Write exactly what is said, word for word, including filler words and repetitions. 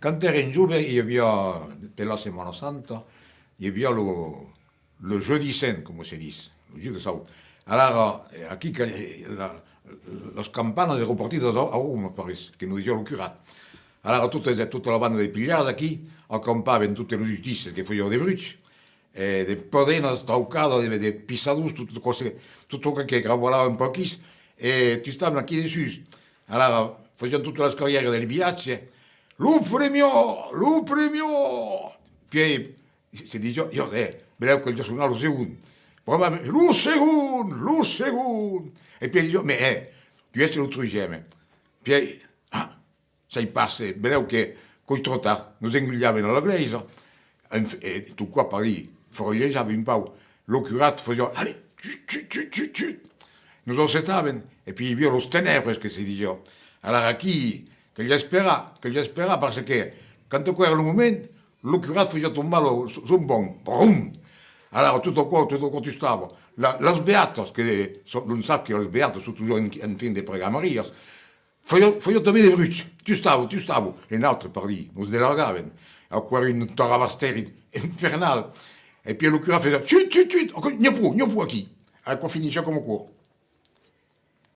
Quand èrem joves, i aviá, per la Setmana Santa, i aviá lo, le jeudi saint, coma se ditz, lo jorn de saut. Alara, eh, aquí, que, eh, la, las campanas èran partidas a, a Roma, pareis, que nos disiá lo curat. Alara, totes, tota la banda de Pilhars aquí, acampavan totes los justisses que fasián de bruch, eh, de padenas, traucadas, de, de pissadors, tot, tot aquò se, tot aquò que cravalava un pauc aquí, e tostavan aquí dessús. Alara, fasián totas las carrièras del vilatge. Lo premio! Lo premio! Pièi, se, se disiá, jo, eh, belèu que ja sonava lo segond. Vraiment, lo segond! Lo segond! E pièi disiá, mais, eh, tu es lo troisième. Pièi, ah, sai pas, eh, belèu que, qu'es tròp tard, nos engulhavan a la glèisa. Enf-, e tot còp, pardí, farolejava un pauc. Lo curat fasiá, allez, chut, chut, chut, chut, chut. Nos acceptavan, e pièi i aviá los tenèbres que se disiá. Alara aquí, caliá esperar, caliá esperar, parce que, quand aquò èra lo moment, lo curat fasiá tombar lo, son, son bong, brum! Alara tot aquò, tot aquò tustava. La, las beatas, que son, l'un sap que las beatas son totjorn en, en trin de pregar Marias, fasiá, fasiá tanben de bruch, tustava, tustava, e nautres, pardí, nos delargavan. Aquò èra un tarabastèri infernal. E pièi lo curat fasiá, chut, chut, chut, aquò, n'i a pro, n'i a pro aquí. Aquò finissiá coma aquò.